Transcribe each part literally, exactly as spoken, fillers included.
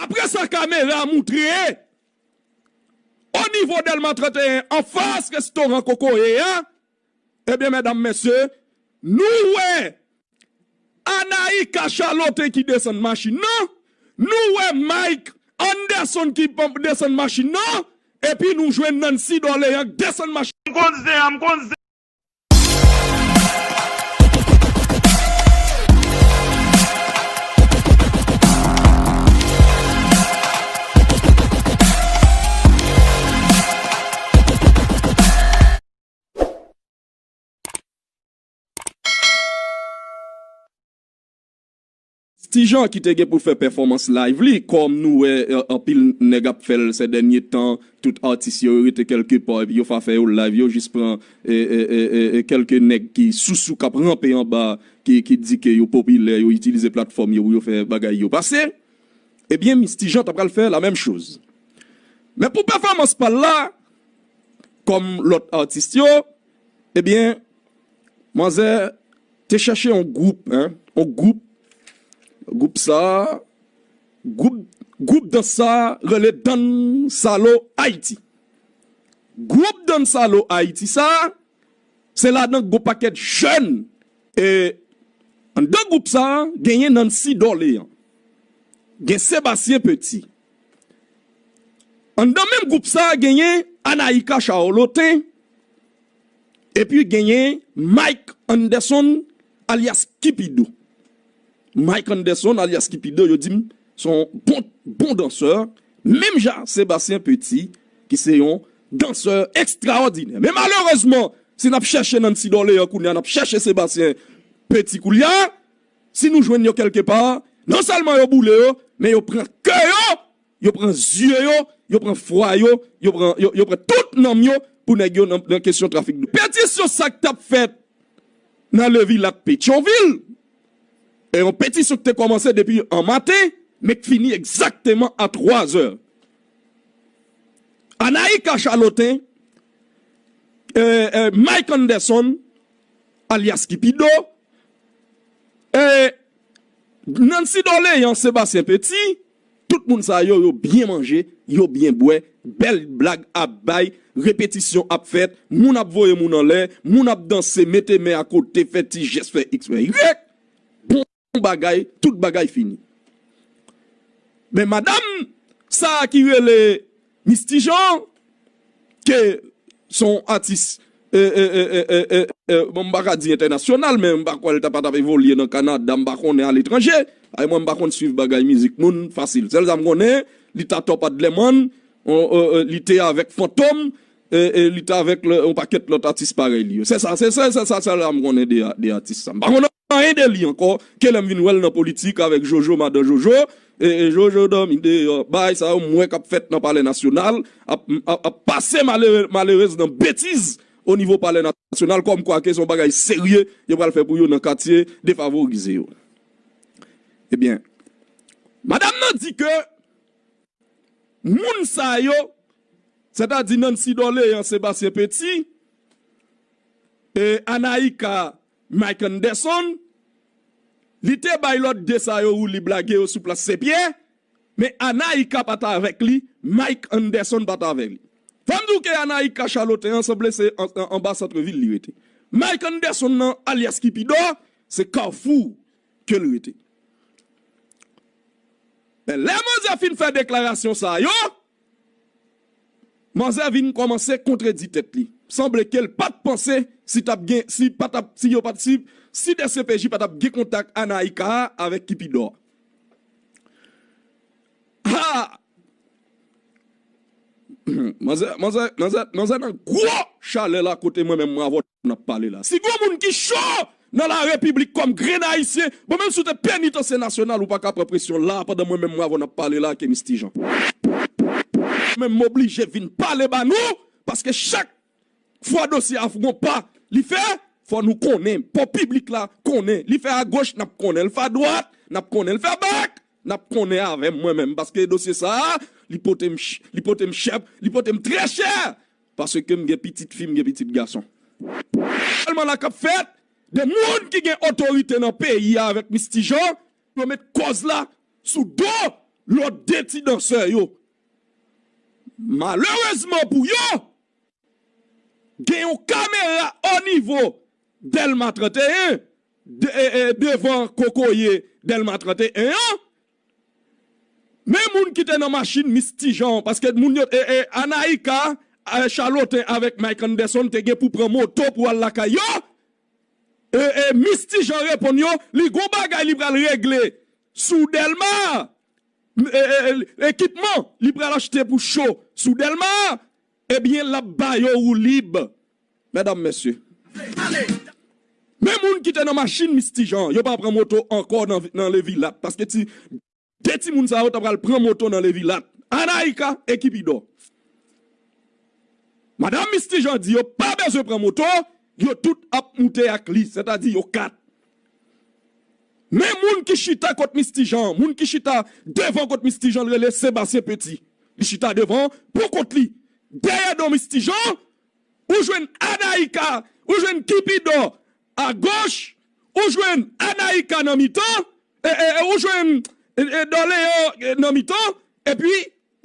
Apre sa, kamera a moutre o nivo Dèlma trannteyen, anfas restoran Kokoye a, ebyen, medam, mesye, nou wè Anaïka Charlotin ki desann machin nan, nou wè Mike Anderson ki desann machin nan, epi nou jwenn Nancy Dorléan k desann machin. M konn zen an, m konn zen. Ti Jan ki te gen pou fè pèfòmans live li, kòm nou wè, eh, anpil nèg ap fè l sè dènye tan, tout atis yo rete kèlke pa, epi yo fa fè yo live, yo jis pran, eh, eh, eh, eh, eh, kèlke nèg ki sousou k ap ranpe anba, ki, ki di ke yo popilè, yo itilize platfòm yo pou yo fè bagay yo pase. Ebyen, Miss Ti Jan ta pral fè la menm choz. Men pou pèfòmans pa l la, kòm lòt atis yo, ebyen, manzè te chèche yon gwoup, en, yon gwoup, gwoup sa, gwoup, gwoup dans sa rele Dansalo Haiti. Gwoup Dansalo Haiti sa, se ladan gon pakèt jèn, e anndan gwoup sa, genyen Nancy Dorléan, gen Sébastien Petit. Anndan menm gwoup sa, genyen Anaïka Charlotin, epi genyen Mike Anderson, alyas Kipido. Mike Anderson, alyas Kipido, yo di m se yon bon, bon dansè, menm jan Sébastien Petit, ki se yon dansè ekstraòdinè. Men malerezman, si n ap chèche Nancy Dorléan kounye a, n ap chèche Sébastien Petit kounye a, si nou jwenn yo kèlke pa, non sèlman yo boule yo, men yo pran kè yo, yo pran zye yo, yo pran fwa yo, yo pran, yo, yo pran tout nanm yo pou nèg yo nan, nan kesyon trafik dwòg. Petisyon sa k t ap fèt nan Levilak Petyonvil, e yon petisyon ki te kòmanse depi an maten, men k fini egzakteman a twa zè. Anaïka Charlotin, e, e, Mike Anderson, alyas Kipido, e, Nancy Dorléan, Sébastien Petit, tout moun sa yo, yo byen manje, yo byen bwè, bèl blag ap bay, repetisyon ap fèt, moun ap voye moun anlè, moun ap danse, mete men akote, fè ti jès, fè iks, fè igrèk. Bon bagay, tout bagay fini. Men madanm sa a ki rele Miss Ti Jan, ke se yon atis, e, e, e, e, e, e, e, bon, m pa ka di entènasyonal, men m pa kwè l ta pa t ap evolye nan Kanada, m pa konnen aletranje. Ay, mwen, m pa konn swiv bagay mizik moun fasil. Sèl sa m konnen, li t a Top Adlerman, on, e, e, li te avèk Fantom, e, e, li t avèk lè, yon pakèt lòt atis parèy li yo. Se sa, se, se, se sa, sèl sa m konnen de, de atis sa. M pa konnen anyen de li ankò, ke lè m vin wè l nan politik avèk Jojo, madan Jojo, e, e, Jojo dòmi deyò. Bagay sa yo, m wè k ap fèt nan Palè Nasyonal, ap, ap, ap pase malere-, malerez nan betiz o nivo Palè Nasyonal, kòmkwa ke se yon bagay serye yo pral fè pou yo nan katye defavorize yo. Ebyen, madanm nan di ke moun sa yo, sètadi Nancy Dorléan, Sébastien Petit, e Anaïka, Mike Anderson, li te bay lòt de sa yo woulib lage yo sou plas Senpyè, men Anaïka pa t avèk li, Mike Anderson pa t avèk li. Fò m di w ke Anaïka Charlotin an sanble se an, an, anba santrevil li rete. Mike Anderson nan, alyas Kipido, se Kafou ke l rete. Men lè manzè fin fè deklarasyon sa yo, manzè vin kòmanse kontredi tèt li. Sanble ke l pa t panse si t ap gen, si pa t ap, si yo pa t, si, si D C P J pa t ap gen kontak Anaïka avèk Kipido. Ha! Manzè, manzè, manzè, manzè nan gwo chalè la kote mwen menm mwen avè w n ap pale la. Si gon moun ki cho nan la repiblik kòm grenn ayisyen, bon, menm si w te penitansye nasyonal, ou pa ka pran presyon la pandan mwen menm mwen avè w n ap pale la ke Miss Ti Jan. Menm m oblije vin pale ba nou, paske chak fwa dosye a gon pa li fè, fò nou konnen, fò piblik la konnen. Li fè agoch, n ap konnen. Li fè adwat, n ap konnen. Li fè bak, n ap konnen avè m mwen menm. Paske dosye sa a, li pote m ch-, li pote m chè, li pote m trè chè. Paske m gen pitit fi, m gen pitit gason. Sèlman la k ap fèt, de moun ki gen otorite nan peyi a avèk Miss Ti Jan, yo met kòz la sou do lòt de ti dansè yo. Malerezman pou yo, gen yon kamera o nivo Dèlma tranteyen, de, e, e, devan kokoye Dèlma tranteyen an. Men moun ki te nan machin Miss Tijan, paske moun yo, e, e, Anaïka, e, Charlotin avèk Mike Anderson te gen pou pran moto pou al lakay yo. E, e, Miss Tijan reponn yo, li gon bagay li pral regle sou Dèlma, e, e, e, ekipman li pral achte pou cho sou Dèlma, ebyen, l ap ba yo woulib, medam, mesye. Men moun ki te nan machin Miss Tijan, yo pa pran moto ankò nan, nan Levilat, paske ti, de timoun sa yo ta pral pran moto nan Levilat. Anaïka e Kipidò. Madam Miss Tijan di yo pa bezwen pran moto, yo tout ap moute ak li, sètadi yo kat. Men moun ki chita kot Miss Tijan, moun ki chita devan kot Miss Tijan, l rele Sebastien Petit. Li chita devan pou kont li. Dèyè do Miss Tijan, ou jwenn Anaïka, ou jwenn Kipidò agoch, ou jwenn Anaïka nan mitan, e, e, e, ou jwenn, e, e, Dòleyan, e, nan mitan, epi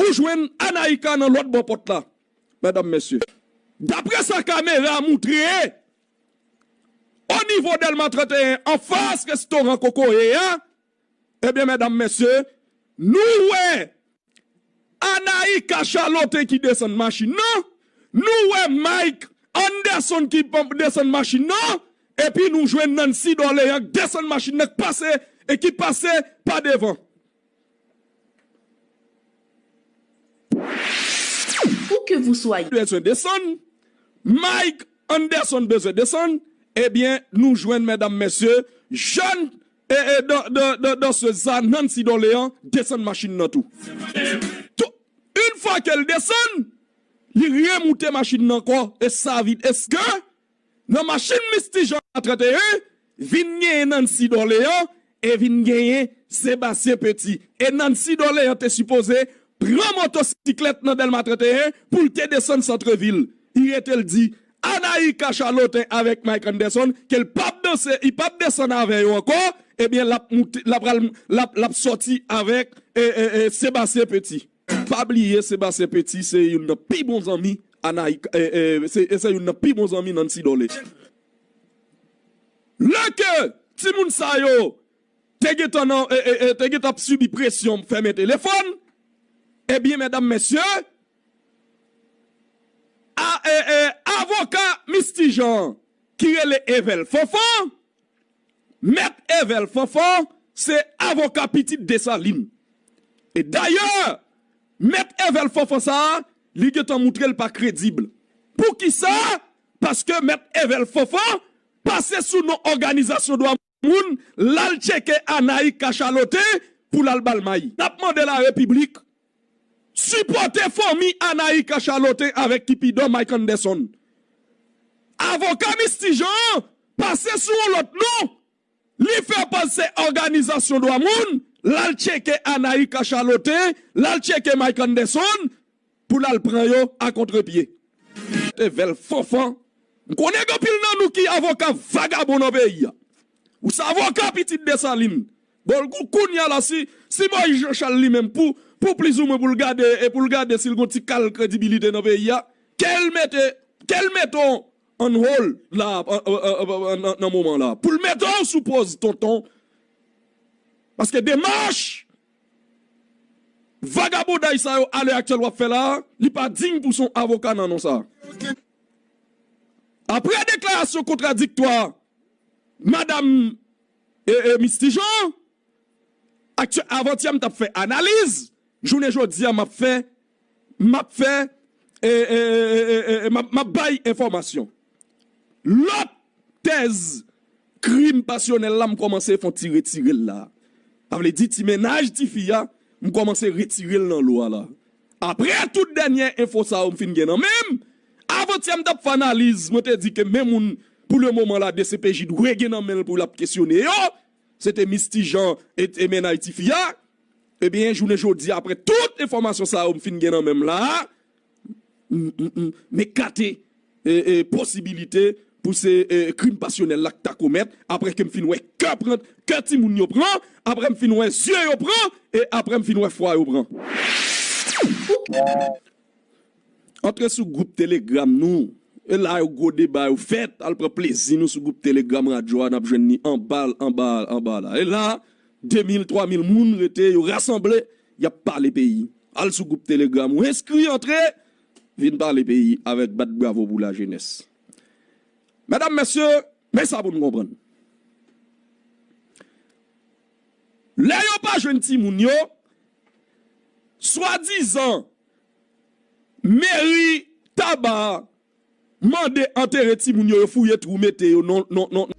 ou jwenn Anaïka nan lòt bò pòt la. Medam, mesye, dapre sa kamera a moutre, o nivo Dèlma tranteyen, anfas restoran Kokoye a, ebyen, medam, mesye, nou wè Anaïka Charlotin ki desann machin nan, nou wè Mike Anderson ki desann machin nan, epi nou jwenn Nancy Dorlean k desann machin nan, k pase, e ki pase pa devan. Où que vous soyez. Bezwen desann, Mike Anderson bezwen desann, ebyen, nou jwenn, medam, mesye, jèn, e, e, dan, dan, dan, dansez sa, Nancy Dorlean, desann machin nan tou. Tou, yon fwa ke l desann, li remoute machin nan ankò, e sa vin, èske nan machin Miss Tijan a tranteyen, vin genyen Nancy Dorlean, e vin genyen Sebastien Petit. E Nancy Dorlean te sipoze pran motosiklèt nan Dèlma tranteyen pou l te desann santrevil. Li rete l di Anaïka Charlotin avèk Mike Anderson ke l p ap danse, li p ap desann avè yo ankò, ebyen, l ap moute, l ap pral, l ap, l ap sòti avèk, e, e, e, Sebastien Petit. Pa bliye, Sebastien Petit se youn nan pi bon zanmi Anaïka, e, e, se, se youn nan pi bon zanmi Nancy Dorlean. Lè ke timoun sa yo te gentan nan, e, e, e, te gentan ap sibi presyon fèmen telefòn, ebyen, medam, mesye, a, e, e, avoka Miss Tijan ki rele Evel Fanfan, Mèt Evel Fanfan se avoka pitit Desalin. E dayè, Mèt Evel Fanfan sa a, li gentan moutre l pa kredib. Poukisa? Paske Mèt Evel Fanfan pase sou non òganizasyon dwa moun, l al tcheke Anaïka Charlotin pou l al ba l mayi. N ap mande larepiblik sipòte fanmi Anaïka Charlotin avèk Kipidò Mike Anderson. Avoka Miss Tijan an pase sou yon lòt non. Li fè pase òganizasyon dwa moun, l al tcheke Anaïka Charlotin, l al tcheke Mike Anderson, pou l al pran yo a kontrepye. Evel Fanfan, m konnen gen anpil nan nou ki avoka vagabon nan peyi a. Ou se avoka pitit Desalin. Bon, kou-, kounye a la, si, si Moïse Jean Charles li menm, pou, pou plizoumwen pou l gade, e pou l gade si l gon ti kal kredibilite nan peyi a, ke l mete, ke l mete w on hold la, an, an, an, an, nan, nan moman la. Pou l mete w sou pòz tonton. Paske demach vagabonday sa yo alè aktyèl w ap fè la, li pa diy pou se yon avoka nan non sa. Apre deklarasyon kontradiktwa madanm, e, e, Miss Tijan, aktyè-, avantyè m t ap fè analiz, jounen jodi a m ap fè, m ap fè, e, e, e, e, m ap, m ap bay enfòmasyon. Lòt tèz krim pasyonèl la, m kòmanse fè yon ti retire l la. Sa vle di ti mennaj tifi a, m kòmanse retire l nan lo a la. Apre tout dènye enfo sa yo m fin gen nan men m, avantyè m t ap fè analiz, mwen te di ke men moun pou le moman la D C P J dwe gen nan men l pou l ap kesyone yo, se te Miss Tijan e, e mennaj tifi a. Ebyen, jounen jodi a, apre tout enfòmasyon sa yo m fin gen nan men m la, m, m, m, m ekate, e, e, posibilite pou se eh, krim pasyonèl la k ta komèt, apre ke m fin wè kè pran, kè timoun yo pran, apre m fin wè zye yo pran, e apre m fin wè fwa yo pran. Antre sou gwoup Telegram nou. E la yo gwo deba yo fèt, al pran plezi nou sou gwoup Telegram radyo a, n ap jwenn ni anba, anba, anba la. E la, de mil, twa mil moun rete, yo rasanble, y ap pale peyi. Al sou gwoup Telegram ou enskri, antre, vin pale peyi avèk bat bravo pou lajenès. Medam, mesye, men sa pou n konprann. Lè yo pa jwenn timoun yo, swadizan meri Taba mande antere timoun yo, yo fouye twou mete yo non, non, non,